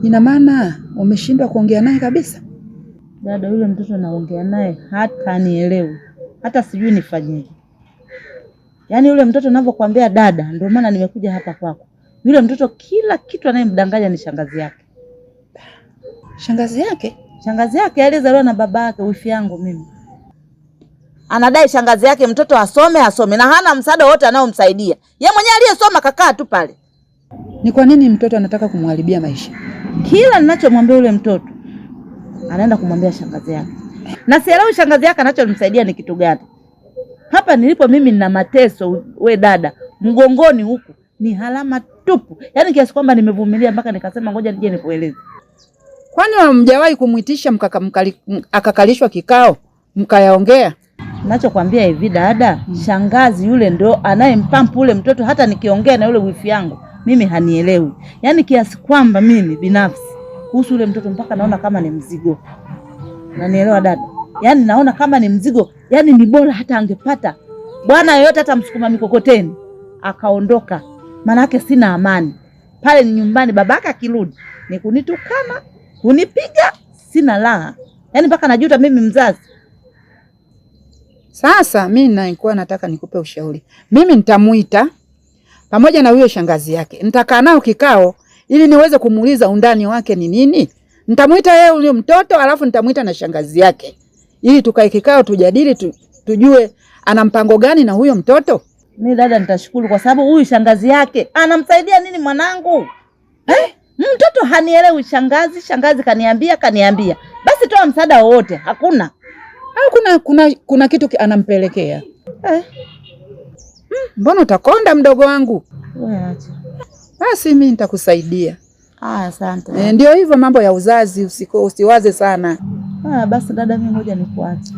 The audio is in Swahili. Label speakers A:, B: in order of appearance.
A: Ina maana umeshindwa kuongea naye kabisa?
B: Dada, yule mtoto naongea naye hata nielewi, hata sijui nifanyeje. Yaani yule mtoto ninavyokuambia dada, ndio maana nimekuja hapa kwako. Yule mtoto kila kitu anayemdanganya ni shangazi yake.
A: Shangazi yake?
B: Shangazi yake aliyezaliwa na baba yake, wifi yangu mimi. Anadai shangazi yake mtoto asome asome, na hana msaada wote anaomsaidia. Ye mwenyewe aliyesoma kakaa tu pale.
A: Ni kwa nini mtoto anataka kumharibia maisha?
B: Kila ninachomwambia yule mtoto anaenda kumwambia shangazi yake, na sielewi shangazi yake anachomsaidia ni kitu gani. Hapa nilipo mimi nina mateso, we dada, mgongoni huku ni halama tupu, yaani kiasi kwamba nimevumilia mpaka nikasema ngoja nije nikueleze.
A: Kwani hamjawahi kumwitisha akakalishwa kikao mkayaongea?
B: Nachokwambia hivi dada, shangazi yule ndo anayempampu ule mtoto. Hata nikiongea na yule wifi yangu mimi hanielewi, yaani kiasi kwamba mimi binafsi kuhusu yule mtoto mpaka naona kama ni mzigo. Nanielewa dada? Yaani naona kama ni mzigo, yaani ni bora hata angepata bwana yoyote, hata msukuma mikokoteni akaondoka, maanake sina amani pale ni nyumbani. Babaka akirudi ni kunitukana, kunipiga, sina raha, yaani mpaka najuta mimi mzazi.
A: Sasa mi nilikuwa nataka nikupe ushauri. Mimi nitamuita pamoja na huyo shangazi yake, nitakaa nao kikao ili niweze kumuuliza undani wake ni nini. Nitamuita yeye huyo mtoto, alafu nitamuita na shangazi yake ili tukae kikao tujadili tujue ana mpango gani na huyo mtoto.
B: Mi dada, nitashukuru kwa sababu huyu shangazi yake anamsaidia nini mwanangu eh? Mtoto hanielewi shangazi, shangazi kaniambia, kaniambia. Basi toa msaada wowote, hakuna.
A: Au kuna kitu anampelekea
B: Eh.
A: Mbona utakonda mdogo wangu?
B: Wewe acha.
A: Basi mi nitakusaidia.
B: Haya, asante.
A: E, ndio hivyo mambo ya uzazi, usiwaze sana.
B: Haya basi dada, mimi ngoja nikuache.